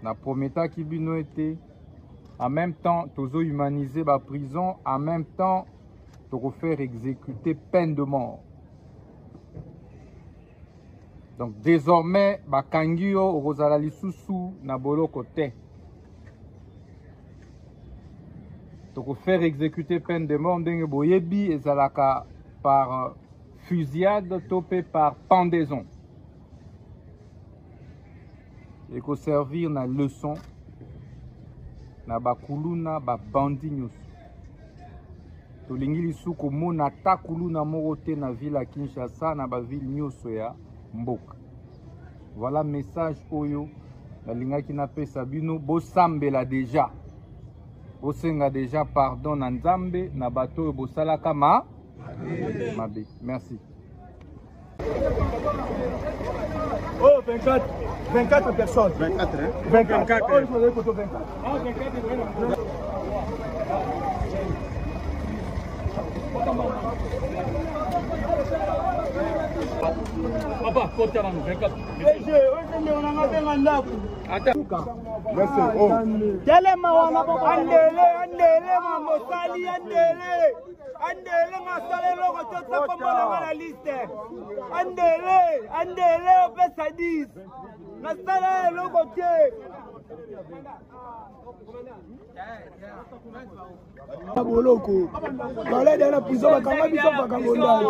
Na prometaki bino ete en même temps tozo humaniser ba prison, en même temps toko faire exécuter peine de mort. Donc désormais bakangi yo okozala lisusu na boloko te. Toko faire exécuter peine de mort ndenge boyebi ezalaka par fusillade to pe par pendaison. Ekoservir na leçon na bakuluna babandi nyonso. Tolingi lisusu komona ata kuluna moko te na ville ya Kinshasa na ba ville nyonso ya mboka. Voilà message oyo nalingaki napesa bino. Bosambela deja, bosenga deja pardon na Nzambe na bato oyo bosalaka ma mabe. Merci. Oh, 24, 24 personnes. 24, hein? 24. 24. Oh, il faut 24. Ah, 24. Papa, kota nanu 24. Telema wana andele andele mamosali andele andele ngasala eloko te otya kombo na nga na liste andele andele opesa 10 nasala eloko te. Boloko balede na prison bakanga biso vagabondage.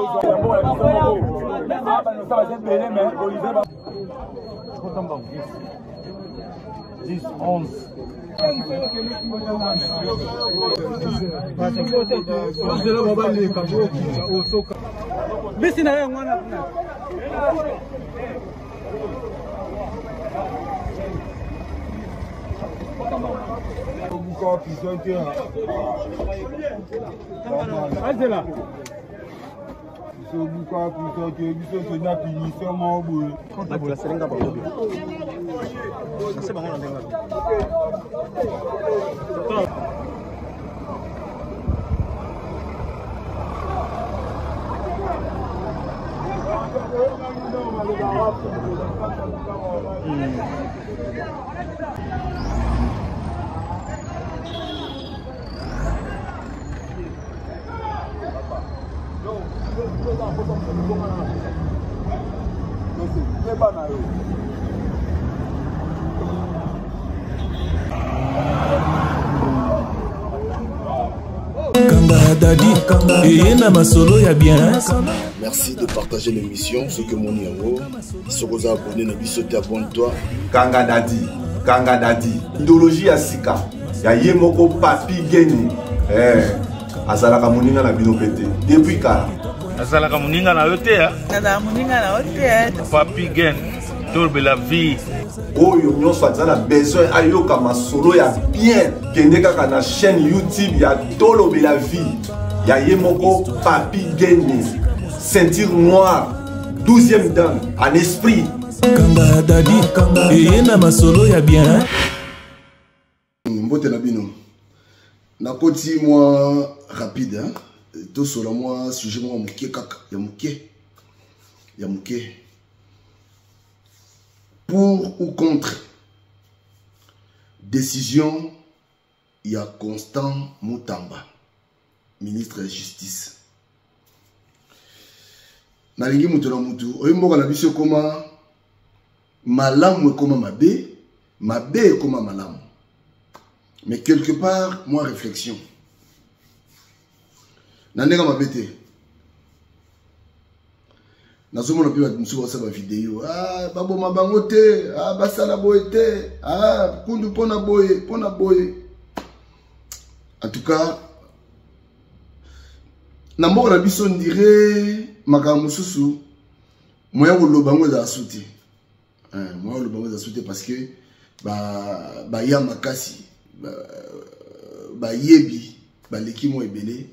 10, 11. Bisi na yango wana kuna. Azela. Biso buka prison te, biso toza punition moko boye. Baselenga bango bien. Nase bango na ndenge. Kanga dadi eye na masolo ya bien. Merci de partager l'émission. Soki omoni yango, soki oza abonné na biso te, abonne-toi. Kanga dadi, kanga dadi, idéologie ya sika ya ye moko Papi Geni. Azalaka moninga na bino pe te depuis kala. Azalaka moninga na yo te, hein? Azalaka moninga na yo te, hein? Papi Gen, tolobela vie. Oyo nyonso aza na besoin ayoka masolo ya bien, kende kaka na chaîne YouTube ya Tolobela vie ya ye moko Papi Gene, ceinture noire, 12e dan en esprit. Kanga dadi eye na masolo ya bien. Mbote na bino. Nakoti mwa rapide, hein? Tosola mwa sujet mwa moke kaka, ya moke. Ya moke. Pour ou contre décision ya Constant Mutamba, ministre ya justice. Nalingi moto na motu oyo mboka na biso ekoma malamu ekoma mabe, mabe ekoma malamu. Mais quelque part, moi réflexion. Na ndenge mabe te. Nazomona mpe bato mosusu basala ba video. Ah, baboma bango te, ah, basala boye te, ah, kundu mpona boye, mpona boye. En tout cas, na mboka na biso ndire makambo mosusu moya koloba yango ezala su te. Moya koloba yango ezala su te parce que baya makasi, bayebi, baleki mwa ebele.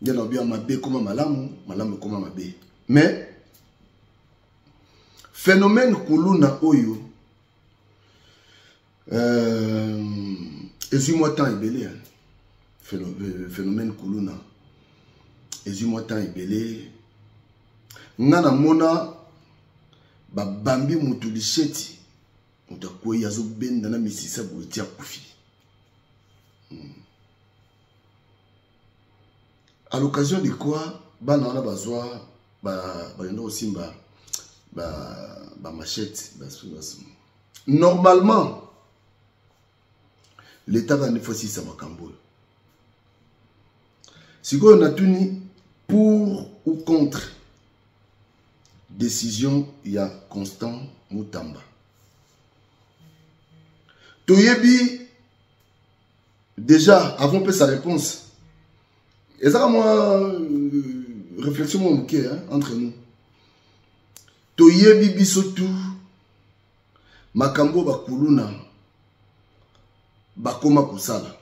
Nde na bia mabe koma malamu, malamu koma mabe. Mais phénomène kuluna oyo ezwi mwa temps ebele, hein. Phénomène kuluna ezwi mwa temps ebele. Nga namona babambi mutu lisheti. Moto akwei azobenda na misisa boye ti akufi. À l'occasion de quoi bana wana bazwa bakenda kosimba ba machette ba, normalement l'État kaka nde fo asilisa makambo oyo. Sikoyo natuni, pour ou contre décision ya Constant Mutamba? Toyebi déjà, avant mpe sa réponse, ezaka mwa réflexion mwa moke, hein, entre nous toyebi biso tout makambo bakuluna bakoma kosala.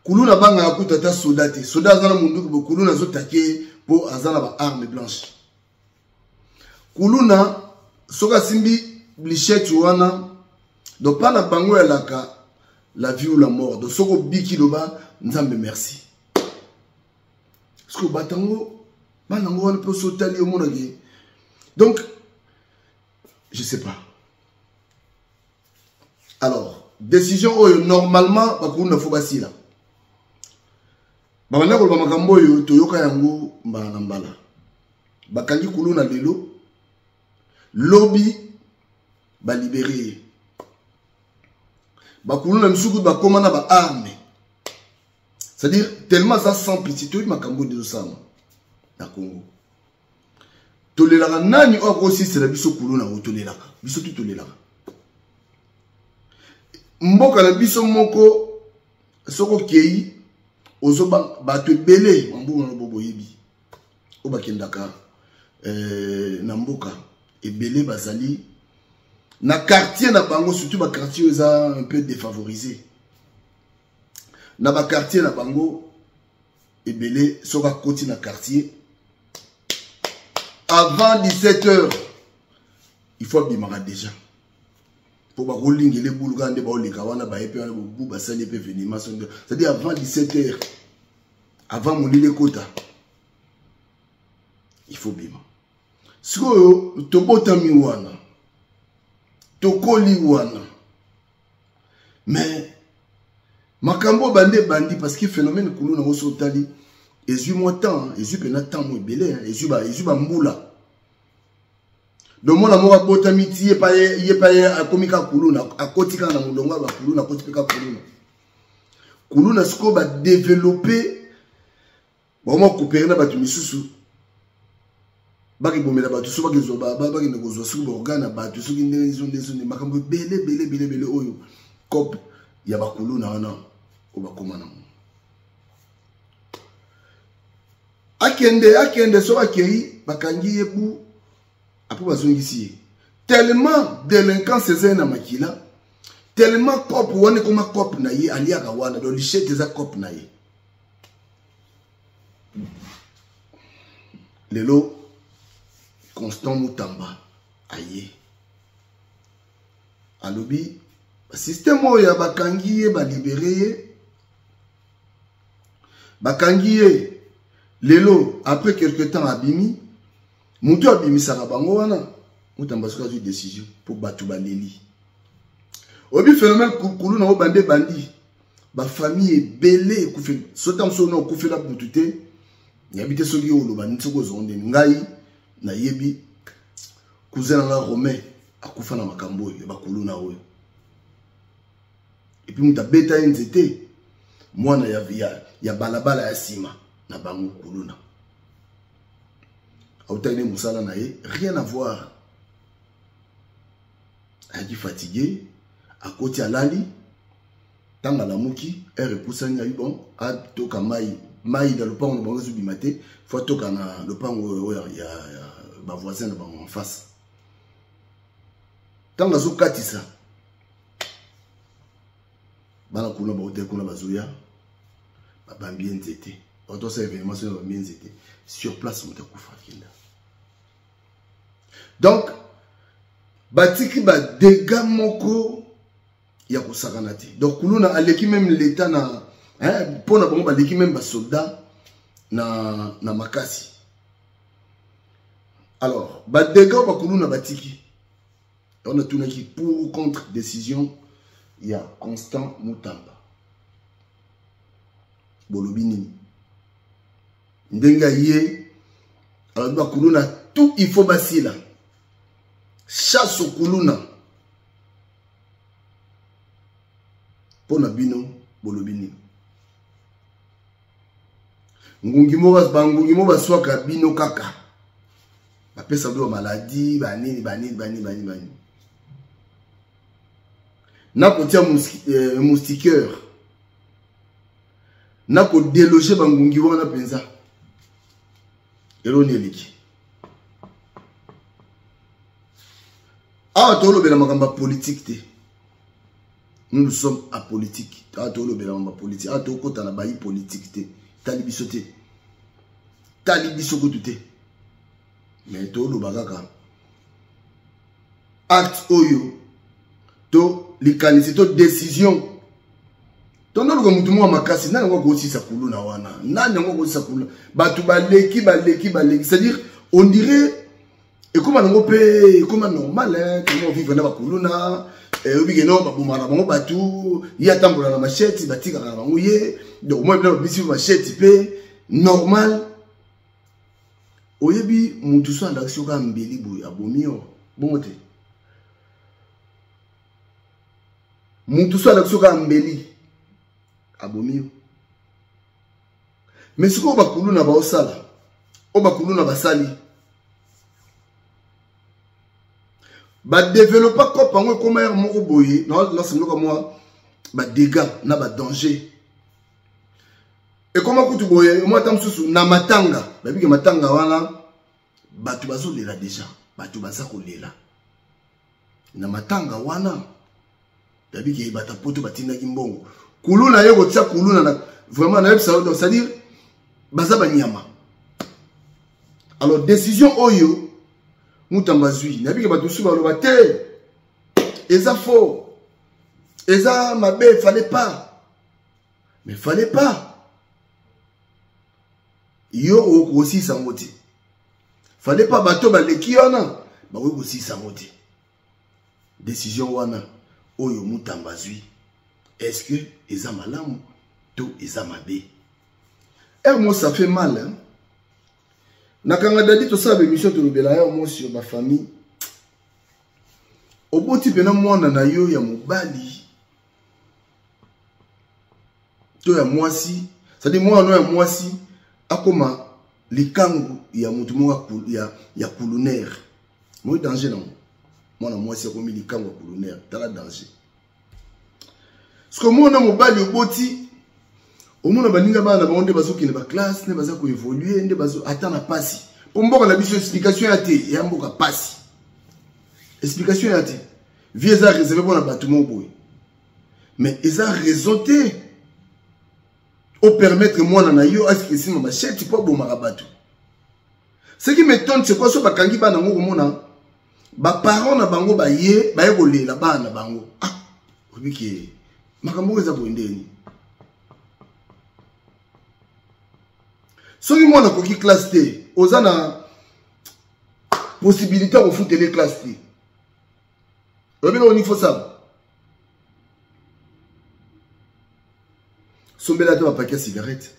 Kuluna bangaka kuta ata soda te. Soda aza na munduki bo, kuluna azotake mpo aza na baarme blanche. Kuluna soki asimbi blichette wana, donc mpa na bango elaka la vie ou la mort. Donc soki obiki, loba Nzambe merci. Parce que bato yango, bana yango wana mpe so otali, omonaki. Donc je sais pas. Alors décision oyo, normalement bakuluna fo basila. Babanda koloba makambo oyo, toyoka yango mbala na mbala. Bakangi kuluna lelo, lobi balibere ye. Bakuluna misuku bakóma na baarme, c'est-à-dire tellement aza sans pitié. Toyebi makambo oyo ezosala na Congo. Tolelaka nani oyo akosisela biso kuluna oyo? Tolelaka biso tu, tolelaka mboka na biso moko. Soki okei, ozoba bato ebele bambongo na bo boyebi oyo bakendaka na mboka ebele, bazali na quartier na bango, surtout baquartier oyo eza un peu défavorisé. Na baquartier na bango ebele, soki akoti na quartier avant 17 heures, il faut abimaka déjà, mpo bakolingela ebulu kaka nde baoleka wana, baye mpe wana bobu basali mpe événement. C'est-à-dire avant 17 heures, avant molili ekota, il faut bima. Sikoyo tobotami wana, tokoli wana, mais makambo bande ebandi, parce que phénomène kuluna ngo so otali, ezwi mwa temps, ezwi mpena temps mo ebele, ezwi bambula. Donc mwana moko abotami ti ye pa ye pa ye akomi kaka kuluna, akoti kaka na molongo ya bakuluna, akoti mpe kaka kuluna. Kuluna sikoyo badevelope, bakoma kopere na bato misusu, bakebomela bato, so bakezwa, bakende kozwa soki baorgane ya bato, soki ndenge ezo nde ezo nde makambo ebele ebele ebele ebele oyo cope ya bakuluna wana oyo bakoma nango. Akende, akende, soki akei, bakangi ye bu, apres bazongisi ye. Tellement délinquance eza ye na makila, tellement cope wana ekoma cope na ye, aliaka wana. Donc lichete eza cope na ye. Lelo Constant Mutamba aye, alobi système oyo ya bakangi ye, balibere ye, bakangi ye lelo, après quelque temps abimi. Moto abimisaka bango wana, Mutamba soki azwi décision mpo bato baleli, oyebi phénomène kulu na oyo bande ebandi, bafamille ebele ekufeli. Soki ntango soki na okufela butu te, nayebi te soki oloba nini, soki ozongo ndeni. Ngai nayebi cousin na nga Romain akufa na makambo oyo ya bakuluna oyo. Epuis moto abeta ye nzete, mwana ya balabala ya nsima na bango, kuluna autaki nde mosala na ye, rien à voir, ayaki fatigué, akoti alali. Ntango alamuki, heure epusani, ayi bon atoka mai. Mai na lopango na bango ezobima te, fo atoka na lopango oyo ya bavoisin na bango en face. Ntango azokatisa, bana kuna baote kuna bazoya, babambi ye nzete. Bato asala événement, soki babambi ye nzete sur place, moto akufa, akenda. Donc batiki badega moko ya kosakana te. Donc kuluna aleki même l'état na mpo na bango, baleki même basoldat na makasi. Alors badega oyo bakuluna batiki Yango natunaki pour ou contre décision ya Constant Mutamba. Bolobi nini? Ndenge aye alobi bakuluna tout il faut basila. Chasse au kuluna. Mpo na bino bolobi nini? Ngungi moko bangungi moko baswaka bino kaka bapesa bino bamaladi banini banini banini banini banini nakotia eh, moustiqueur nakodeloge bangungi wana mpenza eloni eleki awa tolobela makambo ya politike te. Nous, nous sommes apolitiques. Awa tolobela makambo ya politike, awa tokota na bayi politike te, tali biso te, tali biso kutu te, mais toloba kaka acte oyo to likanisi to décision. Tondoluka motu moko makasi, nani yango akosisa kuluna wana? Nani yango akosisa kuluna? Bato baleki baleki baleki, c'est-à-dire on dirait ekoma nango mpe ekoma normal koma vivre na bakuluna. Oyebi ke no babomaka na bango bato, ye atambola na machete, batikaka na bango ye, donc moi bina babisi machete mpe normal. Oyebi motu so alakisi yo kaka mbeli boye abomi yo bongo te. Motu so alakisi yo kaka mbeli abomi yo. Mais sikoyo bakuluna baosala oyo bakuluna basali badevelopa cope yango ekoma yare moko boye nasemloka mwa badégâts na badanger ekoma kutu boye mwa ata mosusu na matanga babike matanga wana bato bazolela deja, bato baza kolela na matanga wana babike bato poto batindaki mbongo kuluna ye kotia kuluna na vraiment nayebisa yo, donc c'est-à-dire baza banyama. Alors décision oyo Mutamba azwi, nayebike bato mosusu baloba te eza faux, eza mabe, fallait pas, mais fallait pas yo okosisa yango te, fallait pas bato baleki wana bakoki kosisa yango te. Décision wana oyo Mutamba azwi, est-ce que eza malamu to eza mabe? Ere mo ça fait mal, hein? Nakanga dadi tosala baémission tolobela ya mo sur bafamille. Oboti mpena mwana na yo ya mobali to ya mwasi, c'est-à-dire mwana no ya mwasi akoma likangu ya motu moko ya kulunaire. Moi danger nango, mwana mwasi akomi likangu ya kulunaire, tala danger. Parce que mwana mobali oboti, omona baninga bana na bango nde bazokende baklasse, nde baza koévolue, nde bazo ata na pasi mpo mboka na biso explication ya te ya mboka pasi, explication ya te, vie eza réserve mpona bato moko boye, mais eza raison te opermettre mwana na yo asikesima machete mpo abomaka bato. Ce qui m'étonne, c'est quoi? So bakangi bana yango, komona baparent na bango baye baye kolela bana na bango. Ah, obiki makambo oyo eza boye ndeni? Soki mwana akoki classe te, oza na possibilité ya kofutele classe te, oyebi eloko nini fosala? Sombela ata bapaki ya cigarette,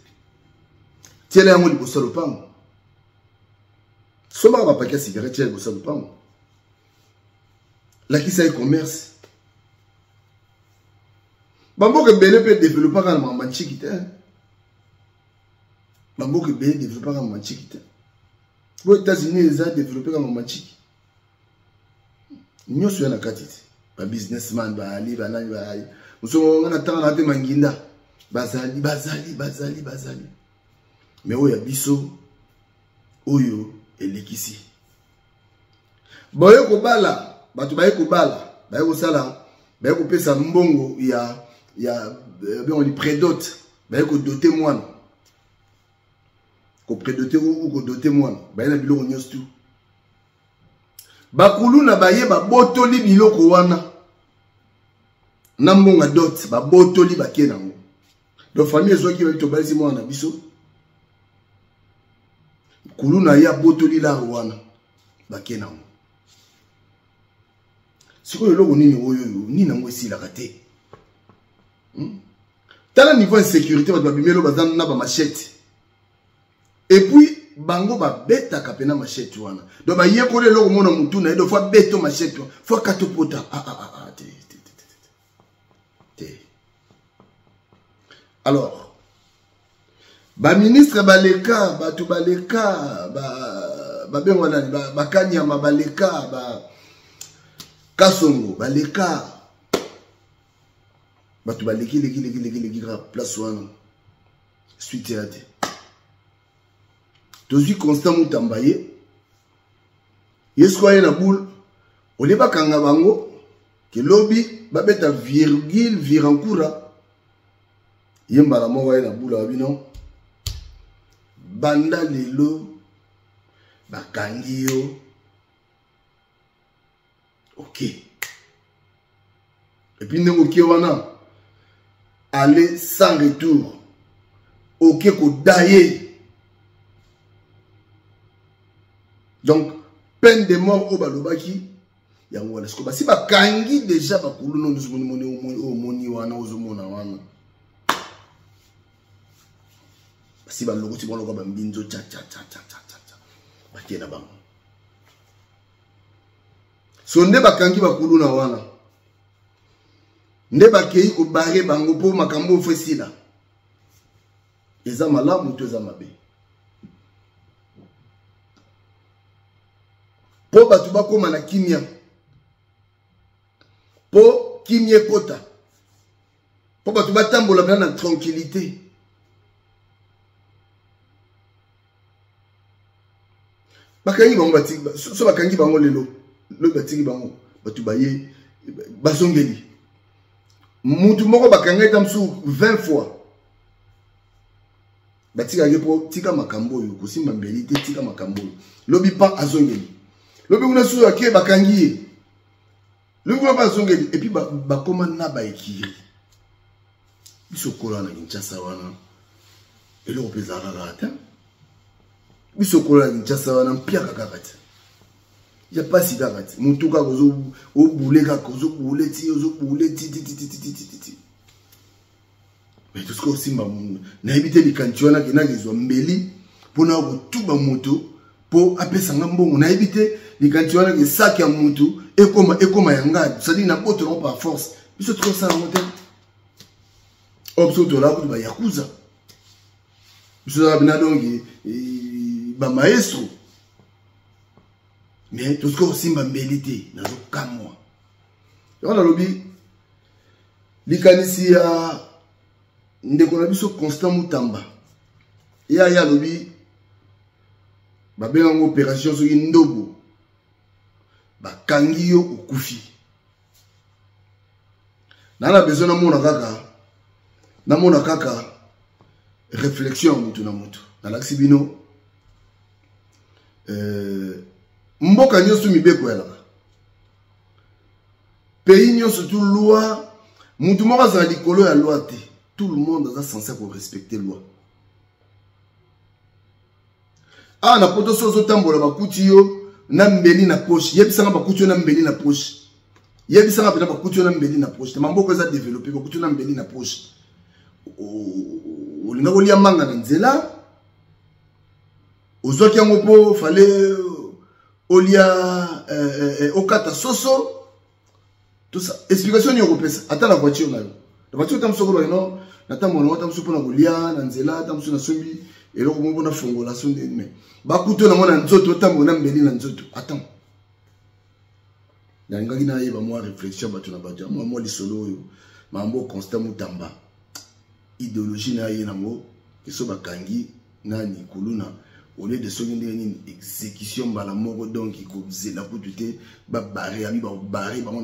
tiela yango liboso ya lopango. Sombaka bapaki ya cigarette, tiela liboso ya lopango, lakisa ye commerce. Bamboka ebele mpe developaka na makambo ya nciki te, bamboka ebele developaka na makambo ya nciki te. Bo États-Unis eza develope kaka makambo ya nciki nyonso ya na kati te. Babusinessman baali banani baali mosusu nga na ntanga na te manginda bazali bazali bazali bazali, mais oyo ya biso oyo elekisi. Baye kobala bato, baye kobala, baye kosala, baye kopesa mbongo ya bengo prédote, baye kodote mwana, koprédote ou kodote mwana, baye na biloko nyonso tu. Bakuluna baye babotoli biloko wana na mbongo dot, babotoli bake nango. Donc famille ezwaki, babi tobalisi mwana na biso, kuluna ye abotoli laro wana, bake nango. Sikoyo eloko nini oyo oyo nini yango esilaka te? Tala niveau insécurité, bato babimeli oyo baza na bamachete, et puis bango babetaka mpena machete wana. Donc bayekoli eloko mona motu na ye, donc fo abeto machete wana, fo akata pota. Ah, ah, ah, ah, te, te, te, te, te. Alors baministre baleka, bato baleka, babengwa nani, bakanyama baleka, ba Kasongo baleka, bato baleki leki leki leki leki kaka place wana, suite ya te. Tozwi Constant Mutamba, ye ye sikoyo aye na boule olie, bakanga bango ke lobi babeta virgule virankura. Ye mbala moko aye na boule, abi non, banda lelo bakangi yo, ok. Et puis ndenge okie wana, aller sans retour, oke kodaye, donc peine de mort oyo balobaki yango wana. Sikoyo basi bakangi deja bakuluna nyonso, monimoni oyo omoni wana, ozomona wana, basi balokoti bango lokola bambinzo, cha cha cha cha cha cha, batie na bango. So nde bakangi bakuluna wana, nde bakei kobare bango mpo makambo oyo fo esila. Eza malamu to eza mabe mpo bato bakóma na kimia, mpo kimia ekota, mpo bato batambola mpena na tranquillité? Bakangi bango, batiki. So bakangi bango lelo, lobi batiki bango, bato baye bazongeli. Mutu moko bakanga eta mosusu 20 fois, batikaki mpo tika makambo oyo, kosimba mbeli te, tika makambo oyo. Lobi pa azongeli, lobi kuna susu ake, bakangi ye, lobi kuna pa azongeli. Et puis bakóma na baekiri. Biso kola na Kinshasa wana, eloko mpe ezalaka kaka te. Biso kola na Kinshasa wana, mpiaka kaka te, ya pasi kaka te, motu kaka obule, kaka ozobule ti ozobule ti ti ti ti ti ti ti ti. Mais tosoki osimba, nayebi te, likanisi wana kendaka ezwa mbeli mpona kotuba moto mpo apesa nga mbongo. Nayebi te, likanisi wana ke saki ya motu ekoma ekoma ya nga, c'est-à-dire na boto nango par force. Biso tokosala yango te. Oyo biso tolaka kutu bayakuza, biso tozalaka bina donc bamaestro, mais tozoki kosimba mbeli te. Nazokamwa yango, nalobi likanisi ya ndeko na biso Constant Mutamba. Ye aye alobi babenga yango opération soki ndobo, bakangi yo, okufi. Na na besoin namona kaka, namona kaka réflexion ya mutu na mutu. Nalakisi bino, mboka nyonso mibeko yalaka, pays nyonso tu loi. Mutu moko azala likolo ya loi te, tout le monde aza censé korespecte loi. Awa na poto, so ozotambola, bakuti yo na mbeli na poche, yebisanga, bakuti yo na mbeli na poche, yebisanga mpena, bakuti yo na mbeli na poche te? Mamboko eza développé, bakuti yo na mbeli na poche, olinga kolia manga na nzela, ozwaki yango mpo fale olia, okata soso, tout ça. Explication nini okopesa? Ata na voiture na yo, na voiture ta mosu okoloba no, natambola nango ta mosu mpona kolia na nzela, ta mosu nasombi eloko moko mpona fongola so nde. Mais bakuto nango na nzoto, otambola na mbeli na nzoto. Attends, nalingaki nayeba mwa réflexion bato na bato ya mwa lisolo oyo, mambo Constant Mutamba, idéologie na ye nango eso bakangi nani kuluna, au lieu de soki ndenge nini, exécution mbala moko, donc kozela kutu te, babare abi babare bango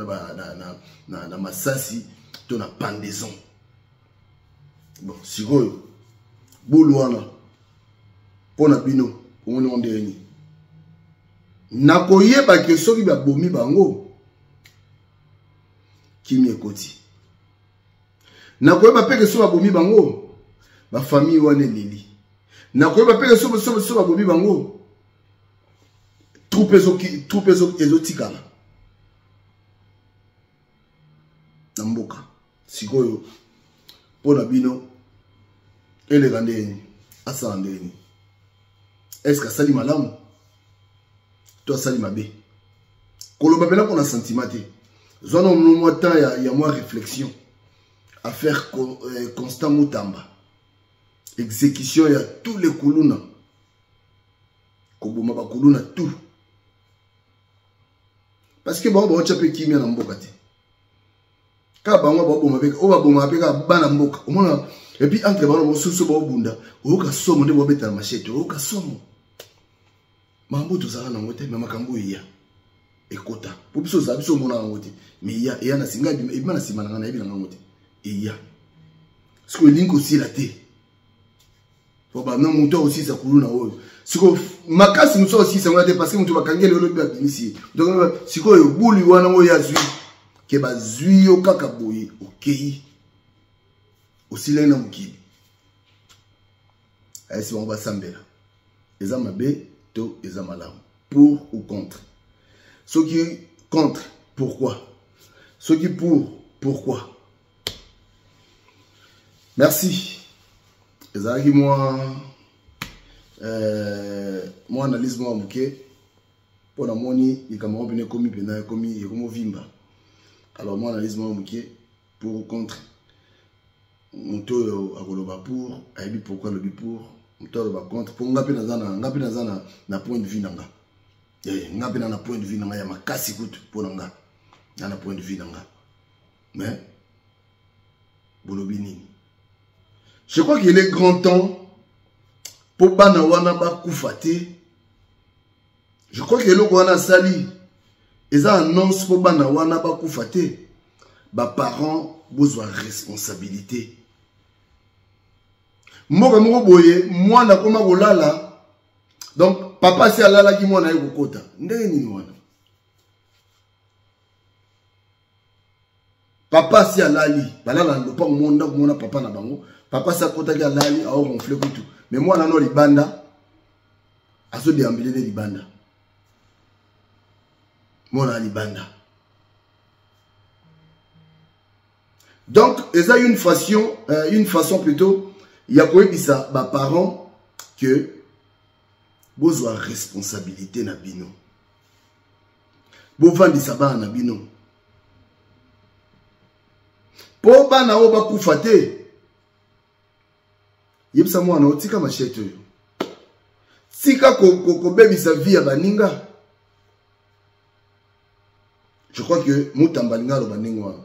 na masasi to na pendaison. Bon, sikoyo bulu wana mpo na bino omoni ngo ndenge nini? Nakoyeba ke soki babomi bango, kimia ekoti. Nakoyeba mpe ke soki babomi bango, bafamille wana eleli. Nakoyeba mpe ke soki babomi bango, troupe ezotikala. na mboka sikoyo mpo na bino eleka ndenge nini asala ndenge nini estce asali malamu to asali mabe koloba mpena mpo na sentiment te zwa na mwa temps ya, ya mwa réflexion affaire euh, constant mutamba exécution ya tous les kuluna koboma bakuluna tout parce que bango baotya mpe kimia na mboka te kaka bango baboma mpe oyo babomaka mpe kaka bana mboka omona epuis entre bango mosusu baobunda oyoka somo nde bobetana machete oyoka somo makambo oyo tozalaka nango te me makambo oyo eya ekota mpo biso ozala biso omona yango te me eya eya na singa ebima na nsima na ngai nayebi na ngango te eya sikoyo elingi kosila te po bana moto akosilisa kuluna oyo sikoyo makasi mosusu akosilisa yango te parce que moto bakangi elelo lobi babimisi ye donc sikoyo buli wana oyo azwi ke bazwi yo kaka boye okei osilaki na mokili ayesi bango basambela eza mabe to eza malamu pour ou contre soki contre pourquoi soki pour pourquoi merci ezalaki mwa euh, mwa analyse mwa moke mpo namoni likambo yango mpena ekomi mpena ekomi ekomovimba alors mwa analyse mwa moke pour ou contre moto oyo akoloba pour ayebi pourquoi alobi pour moto aloba contre mpo nga mpe naza na nga mpe naza na, na point de vue na nga eh, nga mpe na na point de vue na nga ya makasi kutu mpo na nga na na point de vue na nga mais bolobi nini je crois qu'il est grand temps mpo bana wana bakufa te je crois que eloko wana asali eza annonce mpo bana wana bakufa te baparent bozwa responsabilité mboka moko boye mwana akoma kolala donc papa asi alalaki mwana ye kokota ndenge nini wana papa asi alali balala na lopango mo ndako mona papa na bango papa asi akotaki alali aoronfle kutu me mwana no libanda azodeambile nde libanda mwana libanda donc eza une façon, euh, une façon plutôt ya koyebisa baparent que bozwa responsabilité na bino bovandisa bana na bino mpo bana oyo bakufa te yebisa mwana otika machete oyo tika kobebisa ko, ko vie ya baninga je crois que mutamba alinga aloba ndenge wana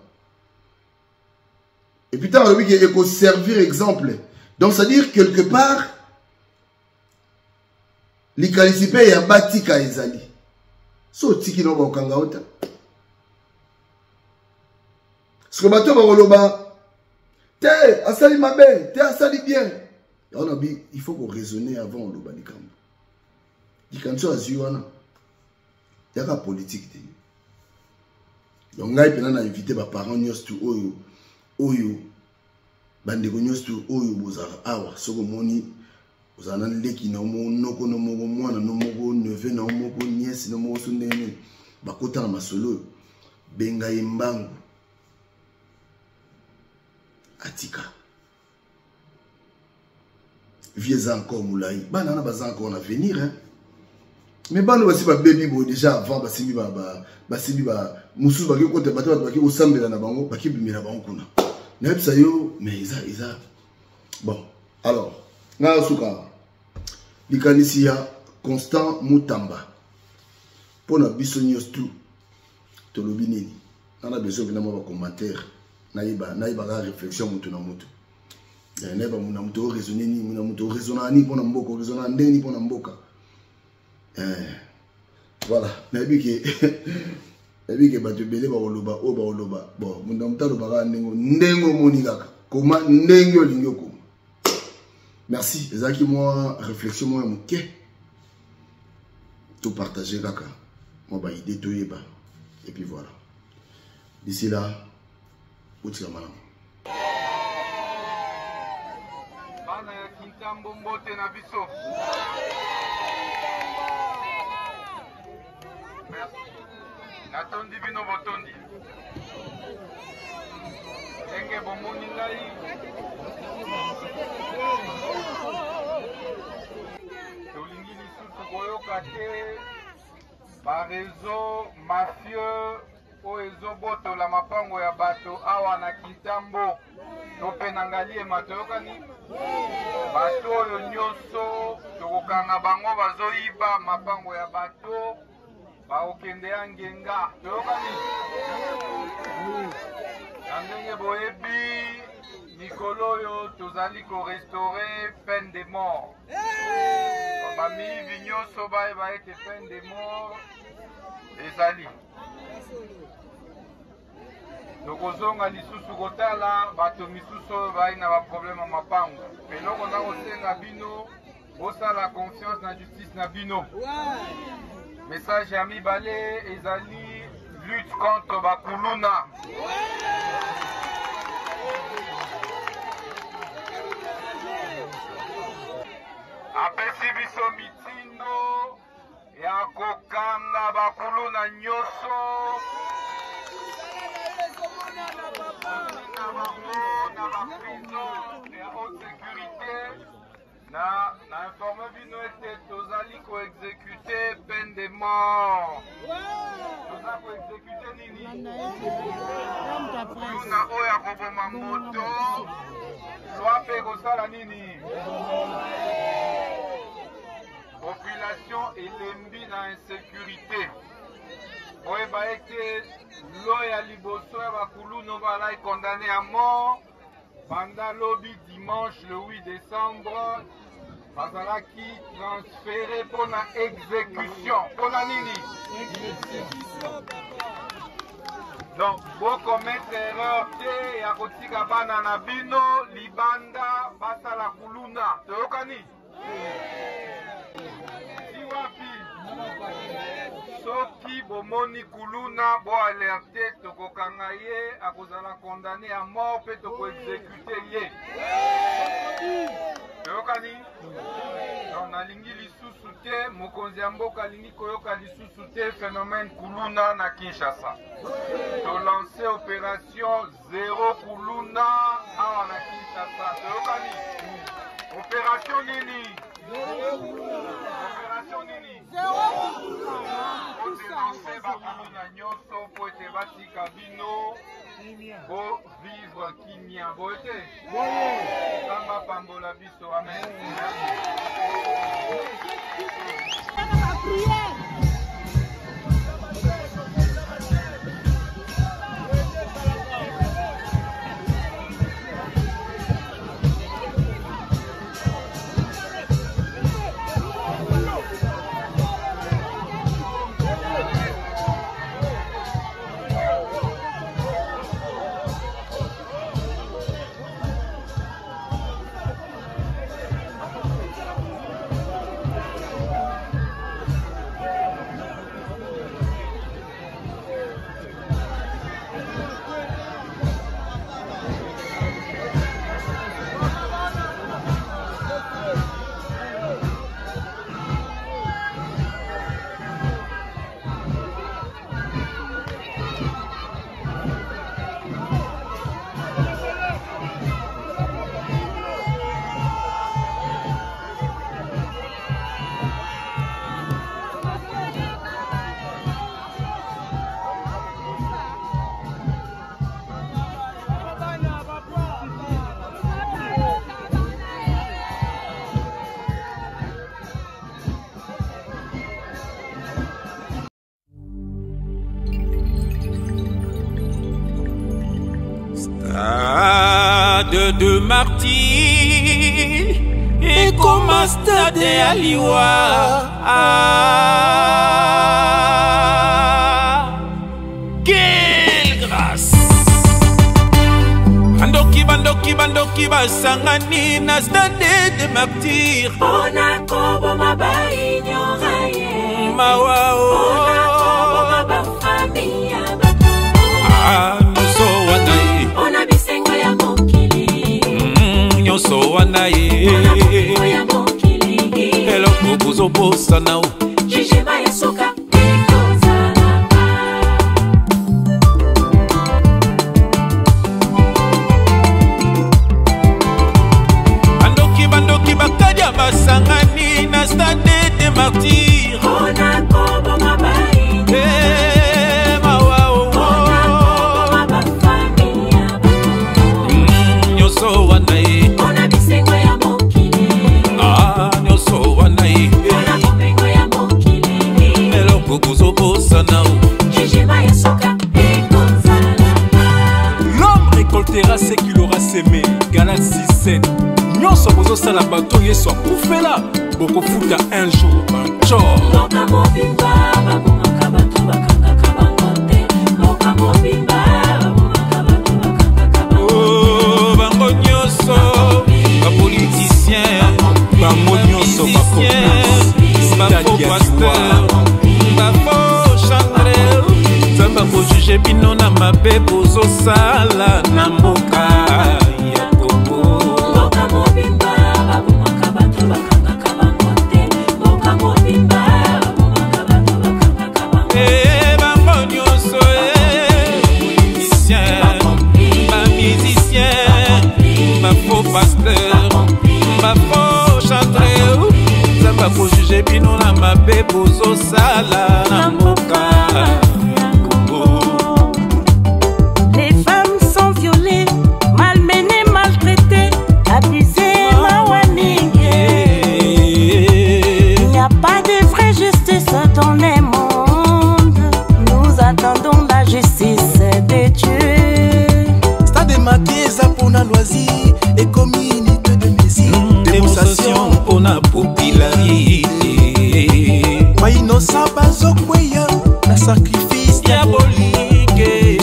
et puis ntango alobi ke ekoservir exemple donc c'est à dire quelque part likanisi mpe ya batika ezali so otiki nao bakokanga yo ta siko bato bakoloba te asali mabe te asali bien yango nabi il faut koraisonner avant oloba likambo likanisi oyo azwi wana yaka politike te donc ngai mpena na invité baparent nyonso tu oyo oyo bandeko nyonso tu oyo bozalaka awa soki omoni ozala na leki na yo moko noko no moko mwana no moko neveu na yo moko niese no moko so ndenge nini bakota na masolo oyo benga ye mbangu atika vie eza encore molai bana wana baza encore na avenir hein? mais bana basi babebi boye déjà avant basimbi basimbi mosusu bake kota bato bato bake kosambela na bango bake bimela bango kuna nayebisa yo mais eza eza bon alors ngai nasuka likanisi ya constant mutamba mpo na biso nyonso tu tolobi nini nana besoin mpena mwa bacommentaire nayeba nayeba kaka réflexion moto na moto eh, nayeba na moto oraisonne nini na moto oraisonnaka nini mpo na mboka oraisonnaka ndenge nini mpo na mboka eh, voilà nayebi ke nayebi ke bato ebele bakoloba oyo bakoloba bon moto na moto alobaka ndenge ndenge omoni kaka koma ndenge olingi okoma merci ezalaki mwa réflexion moko ya moke topartage kaka mwa baide toyeba et puis voilà d'ici là botika malamu bana ya kintambo mbote na biso natondi bino botondi. ndenge bomoni ngai tolingi lisusu koyoka te bareseau mafieux oyo ezobotola mapango ya bato awa na Kintambo to mpe na Ngaliema. Toyokani? Bato oyo nyonso tokokanga bango bazoyiba mapango ya bato, bakokende ya ngenga. Toyokani? Na ndenge boyebi, mikolo oyo tozali korestaure peine de mort. Bamiyibi nyonso bayeba ete peine de mort ezali. Tokozonga lisusu kotala bato misusu oyo bayi na baproblème ya mapango. Eloko na kosenga bino, bosala confiance na justice na bino. Message ya mibale ezali lutte contre bakuluna. Apesi biso mitindo ya kokanga bakuluna nyonso na bango na baprison ya haute sécurité. Na na informe bino ete tozali koexécute peine de mort. Toza koexécute nini? Kuluna oyo akoboma moto, loi mpe ekosala nini? Population elembi na insécurité. Boyeba ete loi ya liboso ya bakuluna balai condamné à mort banda lobi dimanche le 8 décembre, bazalaki transféré mpona exécution. Mpona nini? Donc bokomettre erreur te ya kotika bana na bino libanda basala kuluna. Toyokani? Ti wapi? Soki bomoni kuluna, boalerte, tokokanga ye, akozala condamné à mort mpe tokoexécute ye. Toyokani? Donc nalingi lisusu te, mokonzi ya mboka alingi koyoka lisusu te phénomène kuluna na Kinshasa. Tolance opération zero kuluna awa na Kinshasa. Toyokani? Opération nini? Opération nini? Odenonse bakuluna nyonso mpo ete batika bino bovivre kimia. Boye te? Nzambe apambola biso. Amen. Stade de Martyrs ekoma stade ya liwa. Quelle grâce! Bandoki, bandoki, bandoki basangani na stade de Martyrs mpona koboma baignora ye. Mawa o. Mpona koboma bafamille ya bato. Ah, nyonso wana ye. Mpona bisengo ya mokili. Nyonso wana ye. Mpona bomengo ya mokili. Eloko bozobosana o. Jugement ya suka ekozala. Martyrs. Eh, mawa, oh, oh. Nyonso wana ye. Ah, nyonso wana ye. Eloko kozobosana o. L'homme récoltera ce qu'il aura semé. Galates 6, 7. Nyonso bozosala bato Yesu akufela, bokofuta un jour un tort. Mboka mobimba babomaka bato bakangaka bango te. Mboka mobimba babomaka bato bakangaka bango. Oh, bango nyonso bapoliticien, bango nyonso bacomplice, bafaux pasteur, bafaux chantre. Nzambe akojuge bino na mabe bozosala na mboka ya Kongo. Mboka mobimba babomaka bato bakangaka bango te. Mboka mobimba babomaka bato bakangaka bango. Eh, bango nyonso, eh, politicien, bamusicien, bafaux pasteur, bafaux chantre. Nzambe akojuge bino na mabe bozosala na mboka ya Kongo. Les femmes sont violées, malmenées, maltraitées, abusées, mawa mingi. Il n'y a pas de vraie justice dans le monde. Nous attendons la justice de Dieu. Stade Martyrs eza mpona loisir, ekomi unité de mesure. Démonstration mpona popularité. Bainosa bazokweya na sacrifice diabolique.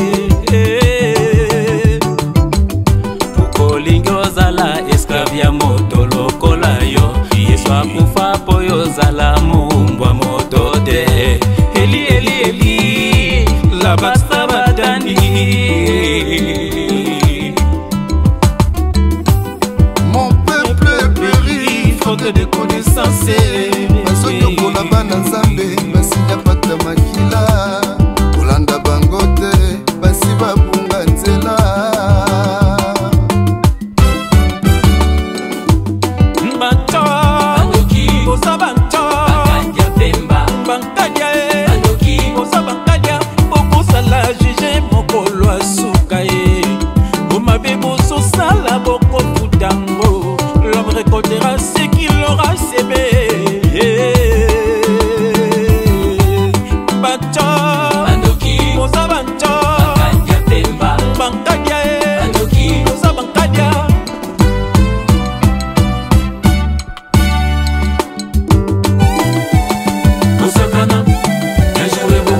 Okolingi ozala esclave ya moto lokola yo. Yesu akufa mpo yo ozala mombwa moto te. Eli, Eli, Eli, lama sabatani. Mon peuple périt faute de connaissance. Bazonyokola bana Nzambe, basinya pata makila. Kolanda bango te, basi babunga nzela. Bato boza banto bankadia e, boza bankadia, bokosala juge mokolo asuka ye. Bomabe bozosala, bokofutango. L'homme récoltera ce qu'il aura semé. Bato boza banto bankadia e, boza bankadia.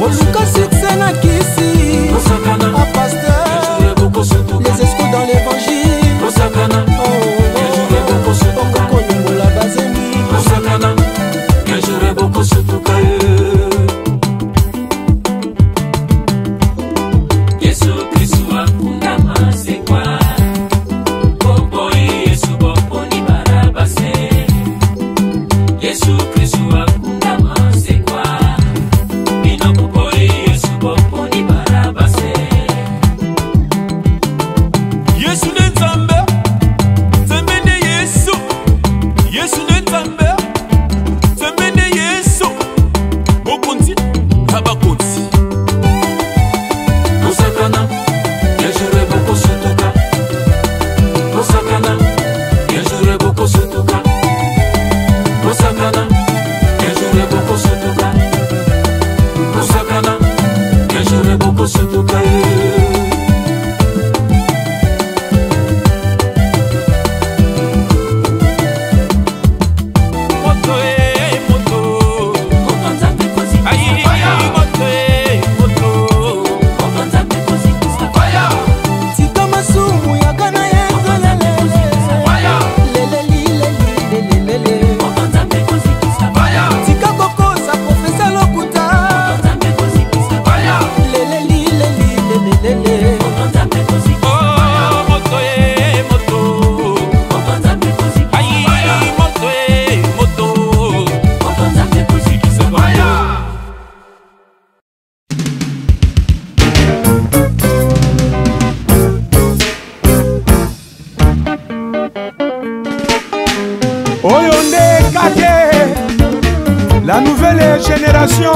Oluka succès na kisi pasteur, les escrocs dans l'évangile. Okokolongola bazemi. Yesu Kristu akundama sekwa. Boboyi Yesu, boponi Barabase. Yesu Kristu akundama sekwa. Bino boboyi Yesu, boponi Barabase. Yesu nde Nzambe, Nzambe nde Yesu. Yesu nde Nzambe, Nzambe nde Yesu. Mokonzi na bakonzi. Bosakana, un jour bokosutuka. Bosakana, un jour bokosutuka. Bosakana, un jour bokosutuka. Bosakana, un jour bokosutuka. Moto e, moto. Ai, moto e, moto. Tika masumu yaka na Yesu lelelilelilelelele. Tika kokosa profesa lokuta lelelilelilelelele. Oh, moto e, moto. Ai, moto e, moto. Oyo nde kake. La nouvelle génération.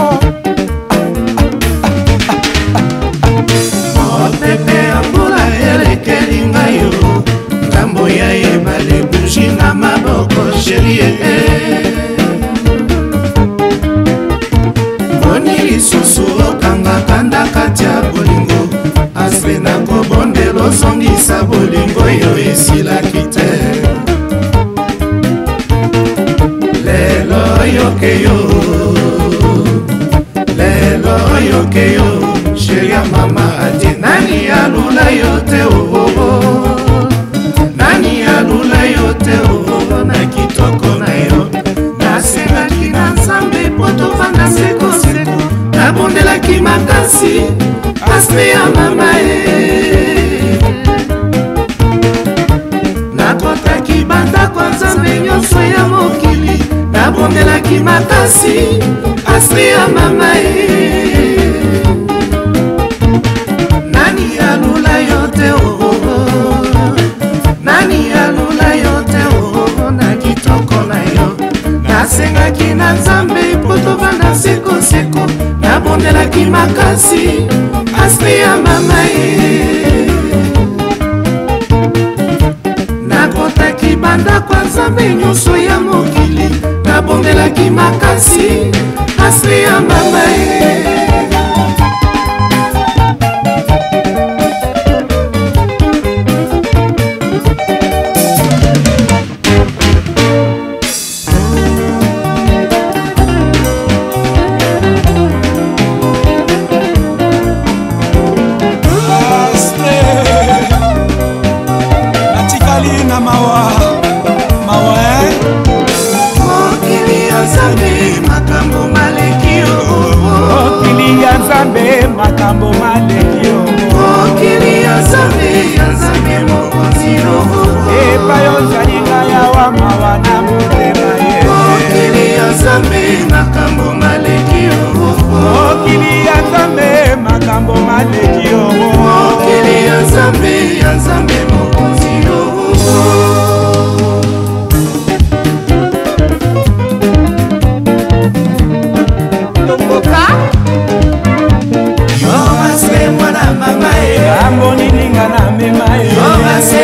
Mopepe ya mbula elekeli ngai yo, ngambo ya ebale, buji na maboko, chérie. Boni lisusu okangaka ndakati ya bolingo, aspe na kobondela ozongisa bolingo oyo esilaki te. Lelo oyoke yo, lelo oyoke yo, chérie ya mama ati nani alula yo te oo, nani alula yo te oo, na kitoko na yo. Nasengaki na Nzambe po tovanda sekoseko, nabondelaki makasi aspe ya mama e. Nakotaki bandako ya Nzambe nyonso ya mokili, nabondelaki makasi aspe ya mama e. Nani alula yo te oo, nani alula yo te oo, na kitoko na yo. Nasengaki na Nzambe po tovanda sekoseko, nabondelaki makasi aspe ya mama e. Nakotaki bandako ya Nzambe nyonso ya mokili, nabondelaki makasi aspe ya mama e. Natikali na mawa, mawa. Mokili ya Nzambe makambo maleki yo, mokili ya Nzambe makambo maleki yo, mokili ya Nzambe ya Nzambe mokonzi yo, epai ozali ngai awa mawa na motema ye. Mokili ya Nzambe makambo maleki yo, mokili ya Nzambe makambo maleki yo, mokili ya Nzambe ya Nzambe mokonzi yo. Tokoka. Yo mase mwana mama e, ambo nini nga na mema ye, yo mase.